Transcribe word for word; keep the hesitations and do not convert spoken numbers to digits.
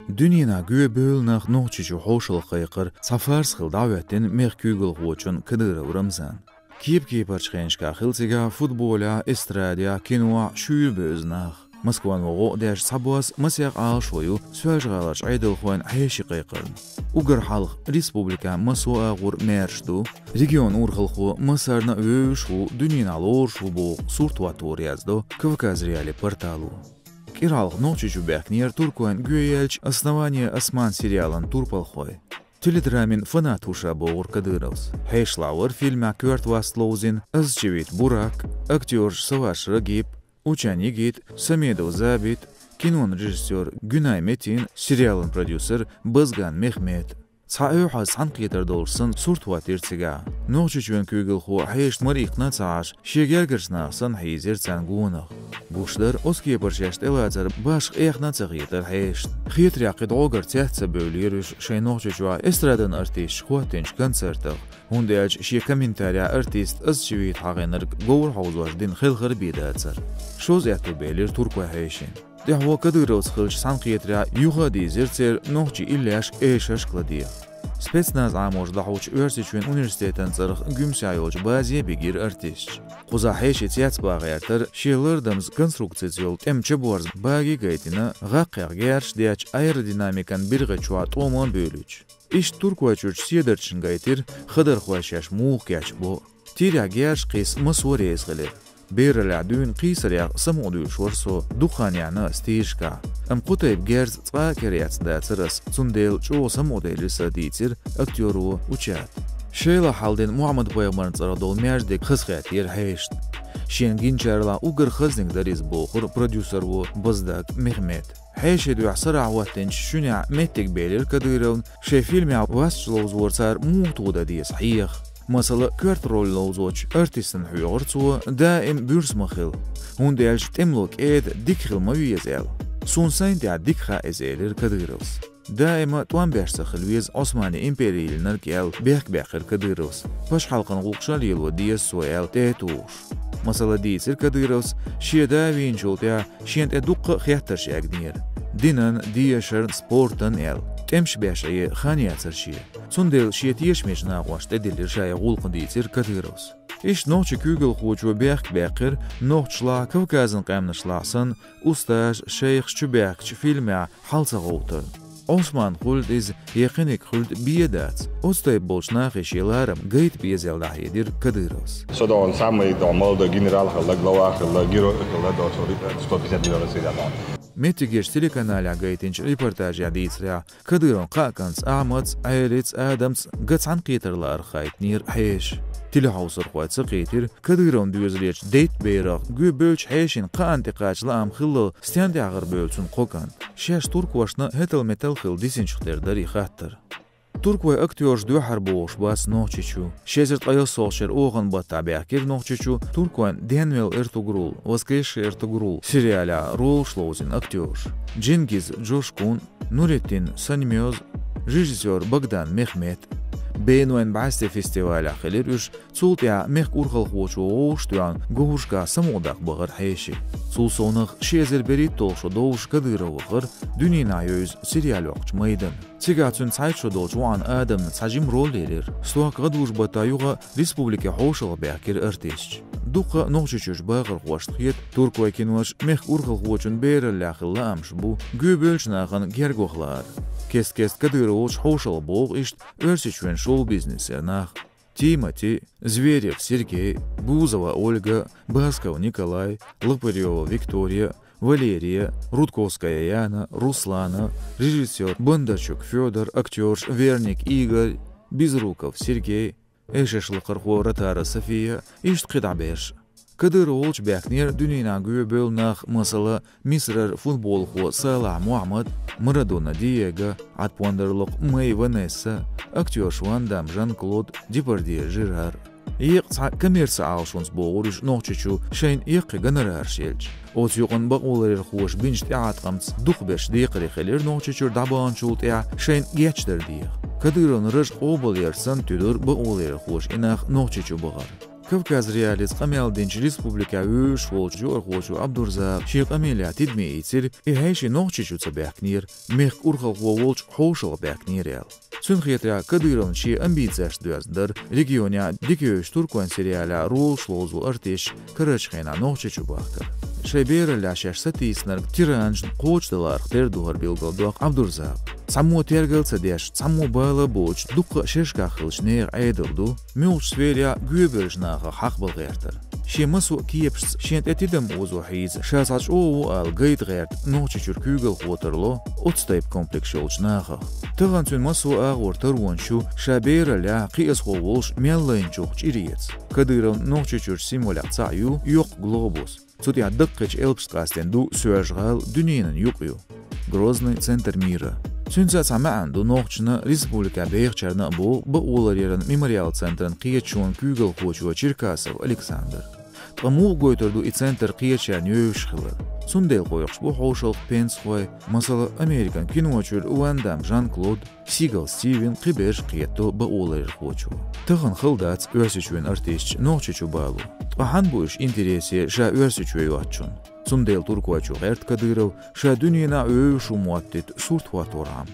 Дуьненахь гоьбевлла нах Нохчийчу хьошалгӀа кхайкхар цхьа фарс хилла дӀахӀоьттина мехкан куьйгалхочун Кадыров Рамзанан. Кеп-кепарчу хенашкахь хилла цигахь футболехь, эстрадехь, кинохь шуьйра бевза нах. Москвано гӀо а деш, цхьабосса масех Ӏалашо ю Соьлжа-ГӀаларчу Ӏедалхойн хьеший кхайкхарна. Уггар хьалха республикехь массо а агӀор маьрша ду, регионан урхалхо массарна а вевзаш ву, дуьненахь лоруш ву боху сурт хӀоттор, яздо Кавказ.Реалии портало. КӀира хьалха Нохчийчу баьхкинера туркойн гӀоьяьллачу «Основание Осман» сериалан турпалхой. Теледрамин фанат ву ша, бохура Кадыровс. Хьешалахь вара фильмехь коьрта васт ловзийна Озчивит Бурак, актёраш Саваш Рагип, Учан Йигит, Самедов Забит, кинон режиссёр Гюнай Метин, сериалан продюсер Базган Мехмет. Цхьа оьхьаз цхьаьнакхетар долуш санна сурт хӀоттийра цигахь. Нохчийчоьнан куьйгалхо хьешашна мара иккхина а ца Ӏаш, шен гергарчу наха санна хьийзира царна гонах. Гуш дара, оцу кепара шаьш тӀелацар башха эхна а ца хетара хьешашна. Хетарехь кхин дӀогара цец а ца бевллера уьш шайн Нохчийчохь эстрадан артисташа хӀоттийначу концертах, хӀунда аьлча шен комментарехь артиста Озчивита хьахийнарг говр хьовзош дина хелхар бен дацара. Шозза аьтто белира туркойн хьешийн. ТӀаьхьо Кадыровца хиллачу цхьаьнакхетарехь юха а дийзира церан нохчийн иллешка, эшаршка ладегӀа. Спецназ Ӏамош дӀахьочу Оьрсийчоьнан университетан цӀарах Гуьмсехь йолчу базе бигира артисташ. Кхузахь хьешийн цецбаха гӀертара шен лардамца конструкцица йолу тӀеман чаборза баге а гайтина, гӀаккхех герзаш детташ аэродинамикан биргӀи чохь тӀома а буьйлуьйтуш. Иштта Туркойчуьрчу седарчашна гайтира хадархой шаьш муха кечбо. Тирехь герзаш кхийса массо а реза хилира. Бераллехь дуьйна кхийсарех самукъадуьйлуш вара со, дукха хан яьхьна ас тирашкахь. Амма кху тайпа герз цкъа а кара эцна дацара ас, цундела чӀогӀа самукъаделира сан, дийцира актёро Учата. Шелахь хьалдина Мухьаммад-пайхамаран цӀарах долу маьждиг хазахеттера хьешашна. Шена гиначарлахь уггар хазниг дара иза, бохура продюсеро Базган Мехмета. Хьешийн дуьхьа сарахь хӀоттийначу шуьнехь меттиг белира Кадыровна, шайн фильмехь васташ ловзорца цара муха тодан деза хьеха. Масала, коьрта роль ловзочу артистана хьоьхура цо даим буьрса ма хила, хӀунда аьлча тӀемало кӀеда дика хила ма веза аьлла. Суна сайна тӀехь дика хаьа иза, элира Кадыровс. Даима тӀом беш ца хила веза Ӏусманийн импери йиллинарг аьлла, бехк баьккхира Кадыровс. Пачхьалкхан гӀуллакхаш а лело деза цо аьлла, тӀе а тухуш. Масала, дийцира Кадыровс, шен да вийначул тӀаьхьа шена тӀе дуккха а хеттарш эгнера. Динан, дешаран, спортан аьлла. ТӀемаш беш Ӏе хан яцара шен. Цундела шен тешамечу накъошна тӀедиллира ша и гӀуллакх, дийцира Кадыровс. Иштта нохчийн куьйгалхочо бехк баьккхира нохчашлахь, Кавказан къаьмнашлахь санна, устазаш, шайхаш чубаьхкачу фильмехь хьал ца гӀовттарна. Ӏусман хуьлда иза, я кхиниг хуьлда, бен дац. Оцу тайпа болчу нахе шен ларам гайта беза аьлла дӀахьедира Кадыровс. Со догӀу самый догӀу молодой генерал хилла, глава хилла, герой хилла, догӀу со сто пятьдесят миллионов сирья. Меттигерчу телеканалехь гайтинчу репортажехь дийцарехь, Кадыровн кхаа кӀантаца Ахьмадца, Ӏелица, Адамца ган цхьаьнакхетар лаарах хаийтинера хьешаша. Телехьовсархой ца кхийтира, Кадыровн доьзалерчу дейтта берах гуьбевллачу хьешийн кхаанна тӀекхача лаам хиллал, стенна тӀехь гӀарабевлла цуьнан кхо кӀант. Шаьш туркошна хӀетал-метал хилла дисинчух тера дара и хаттар. Туркойн актёраш дуьххьара богӀуш бац Нохчийчу. Ши эзар ткъе ялхолгӀачу шеран оханан баттахь баьхкира Нохчийчу туркойн «Денвел Эртугрул», «Воскресший Эртугрул» сериалехь ролаш ловзийна актёраш: Джингиз Джошкун, Нуреттин Саньмёз, режиссёр Богдан Мехмет. Бенойн бӀаьсте фестивалехь хилира уьш, цул тӀаьхьа мехкан урхалхочо вовшахтоьхна говрашкахь самукъадаккха бахара хьеший. Цул совнах ши эзар берхӀитталгӀа шо довзуш Кадыров вахара дуьненахь евза сериал йоккхучу майданна. Цигахь цуьнан цхьайтта шо долчу воӀан Адамна цхьа жима роль елира. Стохка гӀадужу-баттахь юха республике хьошалгӀа баьхкира артисташ. Дуккха а Нохчийчуьрчу бахархошна хета, туркойн кинош мехкан урхалхочун бераллехь хилла лаамаш бу, гуьбевллачу нахана герга ваха лаар. Кест-кеста Кадыров волчу хьошалгӀа богӀу иштта Оьрсийчоьнан шоу-бизнесера нах. Тимати, Зверев Сергей, Бузова Ольга, Басков Николай, Лопырёва Виктория, Валерия, Рудковская Яна, Руслана, режиссёр Бондарчук Фёдор, актёраш Верник Игорь, Безруков Сергей, эшарш лакхархо Ротару София, иштта кхидӀа берш. Кадыров волчу баьхкинера дуьненахь гоьбевлла нах, масала, Мисарара футболхо Салахь Мухьаммад, Марадона Диего, Ӏад-пондарлокх Мэй Ванесса, актёраш Ван Дам Жан-Клод, Депардье Жерар. Еккъа цхьа коммерцин Ӏалашонца богӀура уьш Нохчийчу, шайна яккхий гонорараш елча. Оцу юкъанна бакъоларъярхоша бинчу тӀеӀаткъамца дукхахберш декхаре хилира Нохчийчуьра дӀабаханчул тӀаьхьа шайна гечдар деха. Кадыровн раж къобалъярца санна туьдура бакъоларъярхоша и нах Нохчийчу бахар. Кавказ.Реалиица къамел динчу республикехь вевзаш волчу юкъархочо Абдурзакъа шен къамелехь тидаме ийцира, и хьеший Нохчийчу ца баьхкинера, мехкан урхалхо волчу хьошалгӀа баьхкинера аьлла. Цуьнан хетарехь, Кадыровна шен амбицешна доьзна дара регионехь дика йовзуш туркойн сериалехь ролаш ловзо артисташ карарчу хенахь Нохчийчу бахкар. Шайн бераллехь шаьш сатийсинарг тиранашна кхочушдаларх тера ду хӀара, билгалдоккху Абдурзакъа. Цхьаммо тергал а ца деш, цхьаммо бала а боцуш, дуккха а шерашкахь хиллачу нехан Ӏедал ду, муьлххачу сферехь гоьбевллачу нахах хьакхабала гӀертар. Шен массо а кепашца шена тӀе тидам озо хьийза, ша цхьа чӀогӀа ву ала гайта гӀерта Нохчийчуьра куьйгалхо тарло оцу тайпа комплекс йолчу нахах. Тахана цуьнан массо а агӀор таронаш ю ша бераллехь кхиазхо волуш мел лайначух чӀир эца. Кадыровн Нохчийчуьрчу символех цхьаъ ю йоккха глобус. Цу тӀехь даккхийчу элпашца къастийна ду Соьлжа-ГӀала дуьненан юкъ ю. Грозный — центр мира. Цуьнца цхьа маьӀна ду нохчашна, республикехь бехачарна а, боху бакъоларъяран мемориал центран кхеташонан куьйгалхочо Черкасов Александра. Ткъа муха гойтур ду и центр кхечарна йовзуш хилар? Цундела кхойкхуш бу хьошалгӀа пенсахой, масала, Американ кино чуьра Ван Дамм Жан-Клод, Сигал Стивен, кхиберш кхетадо бакъоларъярхочо. Тахана хала дац Оьрсийчоьнан артисташ Нохчийчу бало. Ткъа хьан бу уьш интересе ша Оьрсийчоь йоцчунна? Цундела туркойчо гӀерта Кадыров ша дуьненахь вевзаш ву моттийта сурт хӀотторхьама.